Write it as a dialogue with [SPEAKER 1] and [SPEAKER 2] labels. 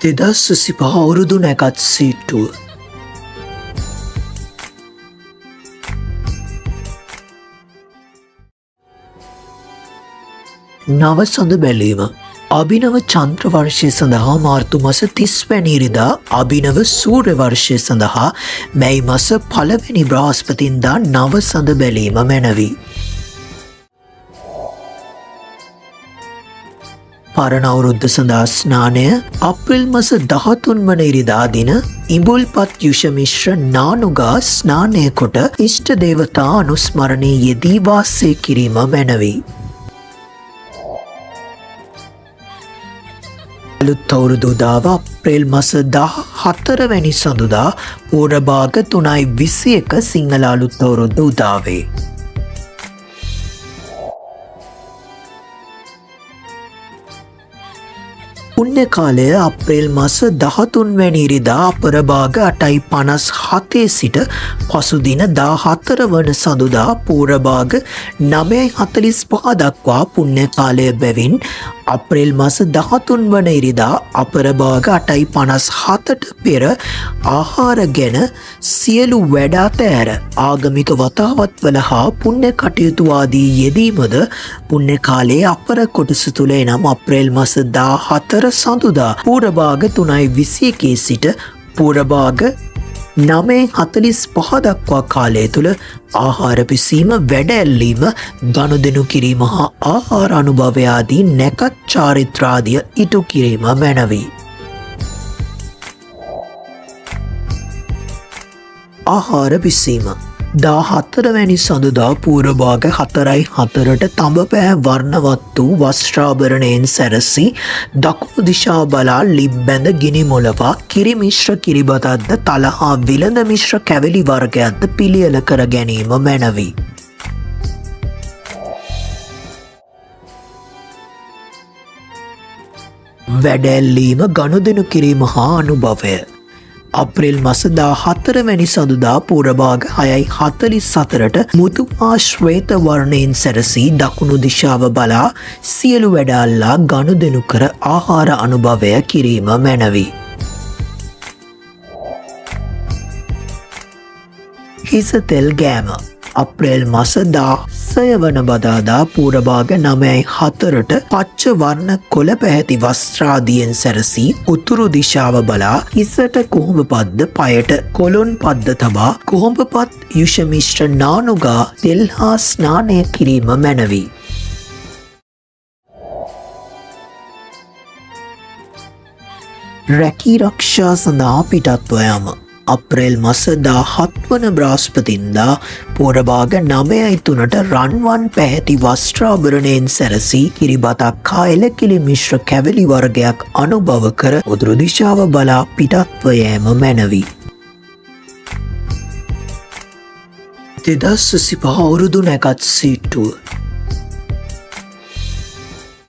[SPEAKER 1] 2025 අවුරුදු නැකත් සීට්ටුව. නව සඳ බැලීම. අභිනව චන්ද්‍ර වර්ෂය සඳහා මාර්තු මස 30 වැනි ඉරිදා, අභිනව සූර්ය වර්ෂය සඳහා මැයි මස පළවෙනි බ්‍රහස්පතින්දා නව සඳ බැලීම මැනවි. පරණ අවුරුද්ද සඳහා ස්නානය අප්‍රේල් මස 13 වන ඉරිදා දින ඉඹුල්පත් යුෂ මිශ්‍ර නානුගා ස්නානය කොට ඉෂ්ට දේවතා අනුස්මරණයේ යෙදී වාසය කිරීම මැනවි. අලුත් අවුරුදු උදාව අප්‍රේල් මස 14 වැනි සඳුදා පූර්ව භාග 3:21 සිංහල අලුත් අවුරුද්ද උදාවේ. පුණ්‍ය කාලය අප්‍රේල් මස 13 වැනි ඉරිදා අපරභාග 8:57 සිට පසුදින 14 වන සඳුදා පූර්වභාග 9:45 දක්වා පුණ්‍ය කාලය බැවින් අප්‍රේල් මස 13 වන ඉරිදා අපරභාග 8:57ට පෙර ආහාර ගැන සියලු වැඩ අතහැර ආගමික වතාවත්වල හා පුණ්‍ය කටයුතු ආදී යෙදීමද පුණ්‍ය කාලයේ අපර කොටස තුළ එනම් අප්‍රේල් මස 14 සඳුදා පූර්වභාග 3:21 සිට පූර්වභාග 9:45 දක්වා කාලය තුළ ආහාර පිසීම, වැඩ ඇල්ලීම, ගනුදෙනු කිරීම හා ආහාර අනුභවය ආදී නැකත් චාරිත්‍රාදිය ඉටු කිරීම මැනවි. ආහාර පිසීම 14 වැනි සඳුදා පූර්වභාග 4:04ට තඹපෑ වර්ණවත් වූ වස්ත්‍රාභරණයෙන් සැරසී දකුණු දිශා බලා ලිප් බැඳ ගිනි මොලවා කිරි මිශ්‍ර කිරිබතක්ද තල හා විලඳ මිශ්‍ර කැවිලි වර්ගයක්ද පිළියෙල කර ගැනීම මැනවි. වැඩ ඇල්ලීම, ගනුදෙනු කිරීම හා අනුභවය අප්‍රේල් මස 14 වැනි සඳුදා පූර්වභාග 6:44ට මුතු හා ශ්වේත වර්ණයෙන් සැරසී දකුණු දිශාව බලා සියලු වැඩ අල්ලා ගනුදෙනු කර ආහාර අනුභවය කිරීම මැනවි. හිස තෙල් ගෑම අප්‍රේල් මස 16 වන බදාදා පූර්වභාග 9:04ට පච්ච වර්ණ කොළ පැහැති වස්ත්‍රාදියෙන් සැරසී උතුරු දිශාව බලා හිසට කොහොඹපත්ද පයට කොළොන් පද්ද තබා කොහොඹපත් යුෂ මිශ්‍ර නානුගා තෙල් හා ස්නානය කිරීම මැනවි. රැකී රක්ෂා සඳහා පිටත්ව යාම අප්‍රේල් මස 17 වන බ්‍රහස්පතින්දා පූර්වභාග 9:03ට රන්වන් පැහැති වස්ත්‍රාභරණයෙන් සැරසී කිරිබතක් හා එලකිලි මිශ්‍ර කැවිලි වර්ගයක් අනුභව කර උතුරු දිශාව බලා පිටත්ව යෑම මැනවි. 2025 අවුරුදු නැකත් සීට්ටුව.